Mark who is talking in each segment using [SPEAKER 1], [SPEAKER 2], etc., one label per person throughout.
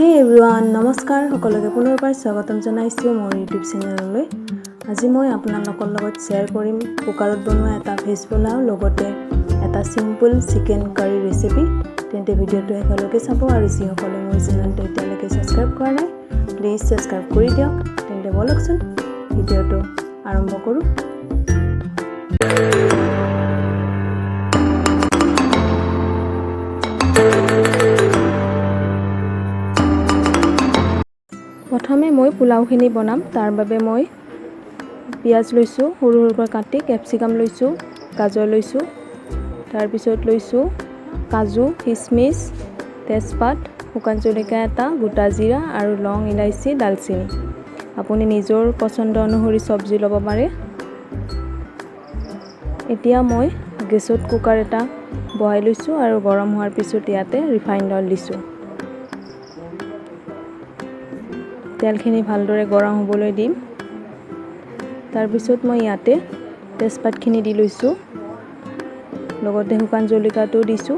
[SPEAKER 1] হে এভৰিৱান, নমস্কাৰ। সকলোকে পুনৰবাৰ স্বাগতম জনাইছোঁ মোৰ ইউটিউব চেনেললৈ। আজি মই আপোনালোকৰ লগত শ্বেয়াৰ কৰিম কুকাৰত বনোৱা এটা ভেজ পোলাও, লগতে এটা চিম্পল চিকেন কাৰী ৰেচিপি। তেন্তে ভিডিঅ'টো শেষলৈকে চাব আৰু যিসকলে মোৰ চেনেলটো এতিয়ালৈকে ছাবস্ক্ৰাইব কৰা নাই, প্লিজ ছাবস্ক্ৰাইব কৰি দিয়ক। তেন্তে ব'লকচোন, ভিডিঅ'টো আৰম্ভ কৰোঁ। প্ৰথমে মই পোলাওখিনি বনাম। তাৰ বাবে মই পিঁয়াজ লৈছোঁ সৰু সৰুকৈ কাটি, কেপচিকাম লৈছোঁ, গাজৰ লৈছোঁ, তাৰপিছত লৈছোঁ কাজু, খিচমিচ, তেজপাত, শুকান জলকীয়া এটা, গোটা জিৰা আৰু লং, ইলাচি, ডালচেনি। আপুনি নিজৰ পচন্দ অনুসৰি চব্জি ল'ব পাৰে। এতিয়া মই গেছত কুকাৰ এটা বহাই লৈছোঁ আৰু গৰম হোৱাৰ পিছত ইয়াতে ৰিফাইন অইল দিছোঁ। তেলখিনি ভালদৰে গৰম হ'বলৈ দিম। তাৰপিছত মই ইয়াতে তেজপাতখিনি দি লৈছোঁ, লগতে শুকান জলকীয়াটোও দিছোঁ।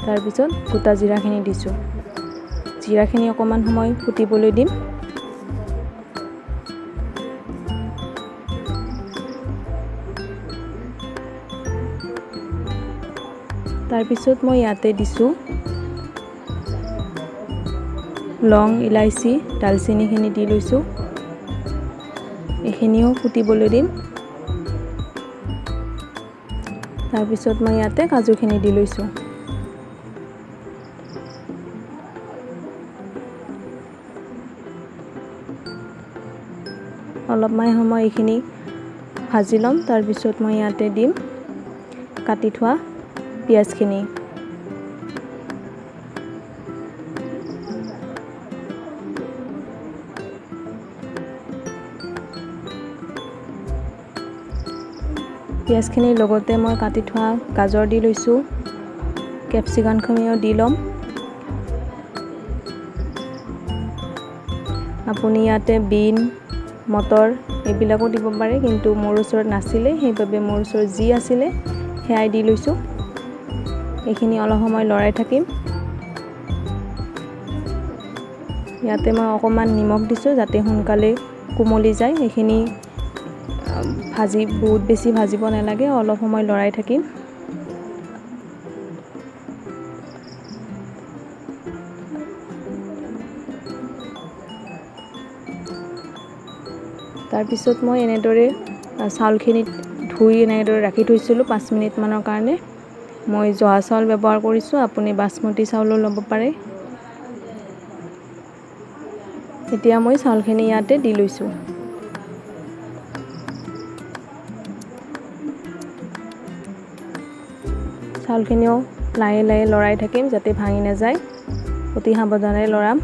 [SPEAKER 1] তাৰপিছত গোটা জিৰাখিনি দিছোঁ। জিৰাখিনি অকণমান সময় ফুটিবলৈ দিম। তাৰপিছত মই ইয়াতে দিছোঁ লং, ইলাচি, ডালচেনিখিনি দি লৈছোঁ। এইখিনিও ফুটিবলৈ দিম। তাৰপিছত মই ইয়াতে কাজুখিনি দি লৈছোঁ। অলপমান সময় এইখিনি ভাজি ল'ম। তাৰপিছত মই ইয়াতে দিম কাটি থোৱা পিঁয়াজখিনি। পিঁয়াজখিনিৰ লগতে মই কাটি থোৱা গাজৰ দি লৈছোঁ, কেপচিকামখিনিও দি ল'ম। আপুনি ইয়াতে বিন, মটৰ এইবিলাকো দিব পাৰে, কিন্তু মোৰ ওচৰত নাছিলে, সেইবাবে মোৰ ওচৰত যি আছিলে সেয়াই দি লৈছোঁ। এইখিনি অলপ সময় লৰাই থাকিম। ইয়াতে মই অকণমান নিমখ দিছোঁ যাতে সোনকালে কোমলি যায়। এইখিনি ভাজি বহুত বেছি ভাজিব নালাগে, অলপ সময় লৰাই থাকিম। তাৰপিছত মই এনেদৰে চাউলখিনি ধুই এনেদৰে ৰাখি থৈছিলোঁ 5 মিনিটমানৰ কাৰণে। মই জহা চাউল ব্যৱহাৰ কৰিছোঁ, আপুনি বাচমতি চাউলো ল'ব পাৰে। এতিয়া মই চাউলখিনি ইয়াতে দি লৈছোঁ। চাউলখিনিও লাহে লাহে লৰাই থাকিম যাতে ভাঙি নাযায়। অতি সাৱধানে লৰাম।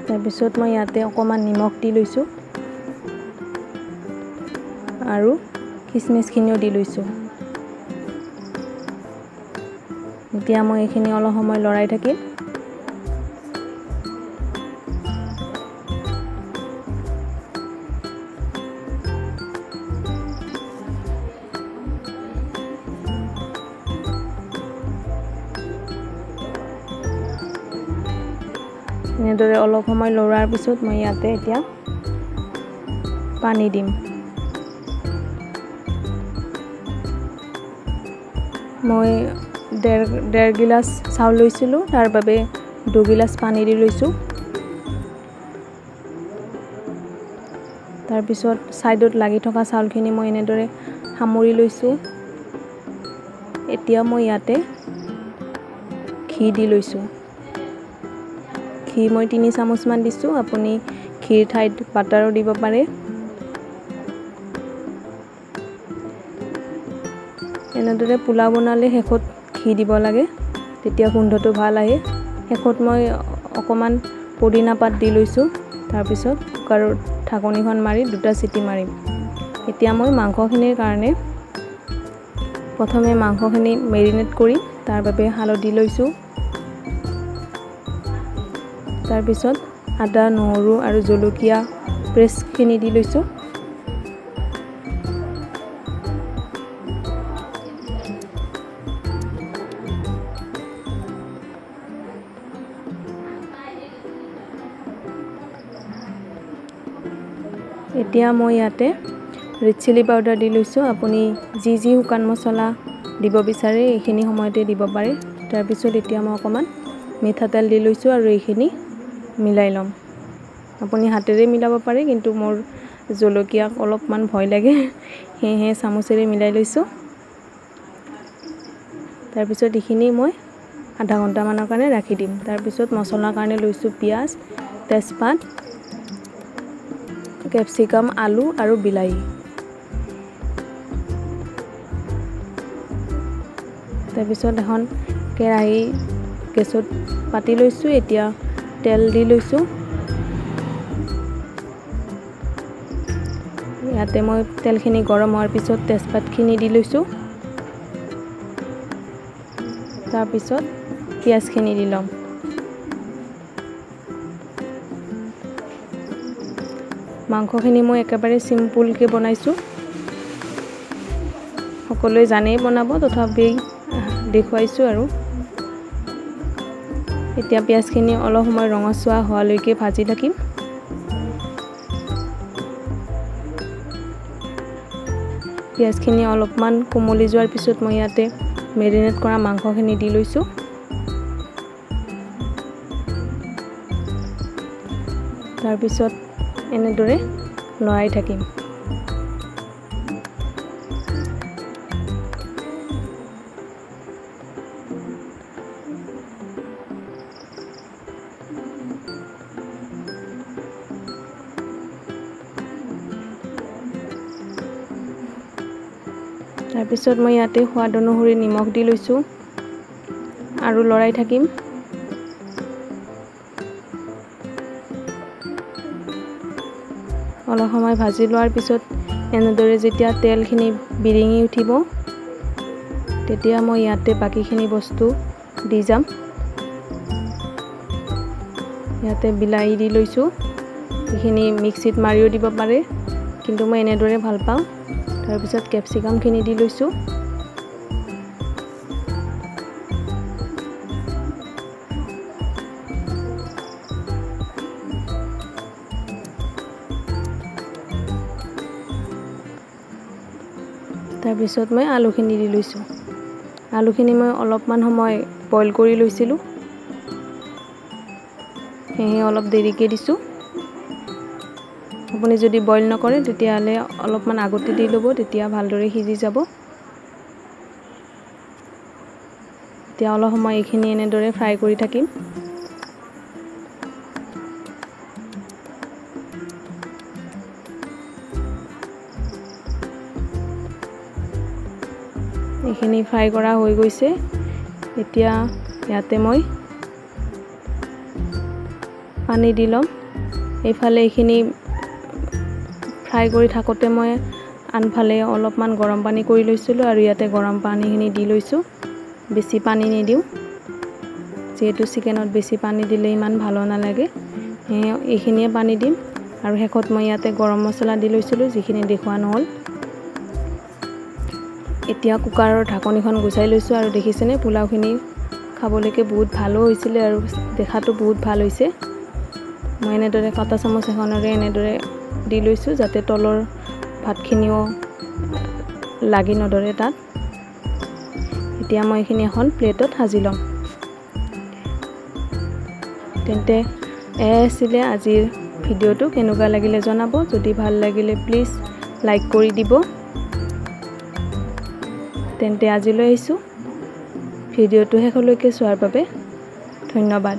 [SPEAKER 1] তাৰপিছত মই ইয়াতে অকণমান নিমখ দি লৈছোঁ আৰু খিচমিচখিনিও দি লৈছোঁ। এতিয়া মই এইখিনি অলপ সময় লৰাই থাকিম। এনেদৰে অলপ সময় লৰোৱাৰ পিছত মই ইয়াতে এতিয়া পানী দিম। মই ডেৰ গিলাচ চাউল লৈছিলোঁ, তাৰ বাবে 2 গিলাচ পানী দি লৈছোঁ। তাৰপিছত ছাইডত লাগি থকা চাউলখিনি মই এনেদৰে সামৰি লৈছোঁ। এতিয়া মই ইয়াতে ঘি দি লৈছোঁ। ঘি মই 3 চামুচমান দিছোঁ। আপুনি ঘিৰ ঠাইত বাটাৰো দিব পাৰে। এনেদৰে পোলাও বনালে শেষত ঘি দিব লাগে, তেতিয়া গোন্ধটো ভাল আহে। শেষত মই অকণমান পদিনা পাত দি লৈছোঁ। তাৰপিছত কুকাৰত ঢাকনিখন মাৰি দুটা চিটি মাৰিম। এতিয়া মই মাংসখিনিৰ কাৰণে প্ৰথমে মাংসখিনি মেৰিনেট কৰিম। তাৰ বাবে হালধি লৈছোঁ। তাৰপিছত আদা, নহৰু আৰু জলকীয়া পেষ্টখিনি দি লৈছোঁ। এতিয়া মই ইয়াতে ৰেড চিলি পাউডাৰ দি লৈছোঁ। আপুনি যি যি শুকান মছলা দিব বিচাৰে এইখিনি সময়তে দিব পাৰে। তাৰপিছত এতিয়া মই অকণমান মিঠাতেল দি লৈছোঁ আৰু এইখিনি মিলাই ল'ম। আপুনি হাতেৰে মিলাব পাৰে, কিন্তু মোৰ জলকীয়াক অলপমান ভয় লাগে, সেয়েহে চামুচেৰে মিলাই লৈছোঁ। তাৰপিছত এইখিনি মই আধা ঘণ্টামানৰ কাৰণে ৰাখি দিম। তাৰপিছত মছলাৰ কাৰণে লৈছোঁ পিঁয়াজ, তেজপাত, কেপচিকাম, আলু আৰু বিলাহী। তাৰপিছত এখন কেৰাহী গেছত পাতি লৈছোঁ। এতিয়া তেল দি লৈছোঁ। ইয়াতে মই তেলখিনি গৰম হোৱাৰ পিছত তেজপাতখিনি দি লৈছোঁ। তাৰপিছত পিঁয়াজখিনি দি ল'ম। মাংসখিনি মই একেবাৰে চিম্পুলকৈ বনাইছোঁ। সকলোৱে জানেই বনাব, তথাপি দেখুৱাইছোঁ আৰু। এতিয়া পিঁয়াজখিনি অলপ সময় ৰঙচুৱা হোৱালৈকে ভাজি থাকিম। পিঁয়াজখিনি অলপমান কোমলি যোৱাৰ পিছত মই ইয়াতে মেৰিনেট কৰা মাংসখিনি দি লৈছোঁ। তাৰপিছত এনেদৰে লৰাই থাকিম। তাৰপিছত মই ইয়াতে সোৱাদ অনুসৰি নিমখ দি লৈছোঁ আৰু লৰাই থাকিম। অলপ সময় ভাজি লোৱাৰ পিছত এনেদৰে যেতিয়া তেলখিনি বিৰিঙি উঠিব, তেতিয়া মই ইয়াতে বাকীখিনি বস্তু দি যাম। ইয়াতে বিলাহী দি লৈছোঁ। এইখিনি মিক্সিত মাৰিও দিব পাৰে, কিন্তু মই এনেদৰে ভাল পাওঁ। তাৰপিছত কেপচিকামখিনি দি লৈছোঁ। তাৰপিছত মই আলুখিনি দি লৈছোঁ। আলুখিনি মই অলপমান সময় বইল কৰি লৈছিলোঁ, সেয়েহে অলপ দেৰিকৈ দিছোঁ। আপুনি যদি বইল নকৰে তেতিয়াহ'লে অলপমান আগতে দি ল'ব, তেতিয়া ভালদৰে সিজি যাব। এতিয়া অলপ সময় এইখিনি এনেদৰে ফ্ৰাই কৰি থাকিম। এইখিনি ফ্ৰাই কৰা হৈ গৈছে। এতিয়া ইয়াতে মই পানী দি ল'ম। এইফালে এইখিনি ফ্ৰাই কৰি থাকোঁতে মই আনফালে অলপমান গৰম পানী কৰি লৈছিলোঁ আৰু ইয়াতে গৰম পানীখিনি দি লৈছোঁ। বেছি পানী নিদিওঁ, যিহেতু চিকেনত বেছি পানী দিলে ইমান ভালো নালাগে। এইখিনিয়ে পানী দিম। আৰু শেষত মই ইয়াতে গৰম মছলা দি লৈছিলোঁ, যিখিনি দেখুওৱা নহ'ল। এতিয়া কুকাৰৰ ঢাকনিখন গুচাই লৈছোঁ আৰু দেখিছেনে পোলাওখিনি খাবলৈকে বহুত ভালো হৈছিলে আৰু দেখাটো বহুত ভাল হৈছে। মই এনেদৰে কাটা চামুচ এখনেৰে এনেদৰে দি লৈছোঁ, যাতে তলৰ ভাতখিনিও লাগি নধৰে তাত। এতিয়া মই এইখিনি এখন প্লেটত সাজি ল'ম। তেন্তে এয়াই আছিলে আজিৰ ভিডিঅ'টো। কেনেকুৱা লাগিলে জনাব। যদি ভাল লাগিলে প্লিজ লাইক কৰি দিব। তেন্তে আজিলৈ আহিছোঁ। ভিডিঅ'টো শেষলৈকে চোৱাৰ বাবে ধন্যবাদ।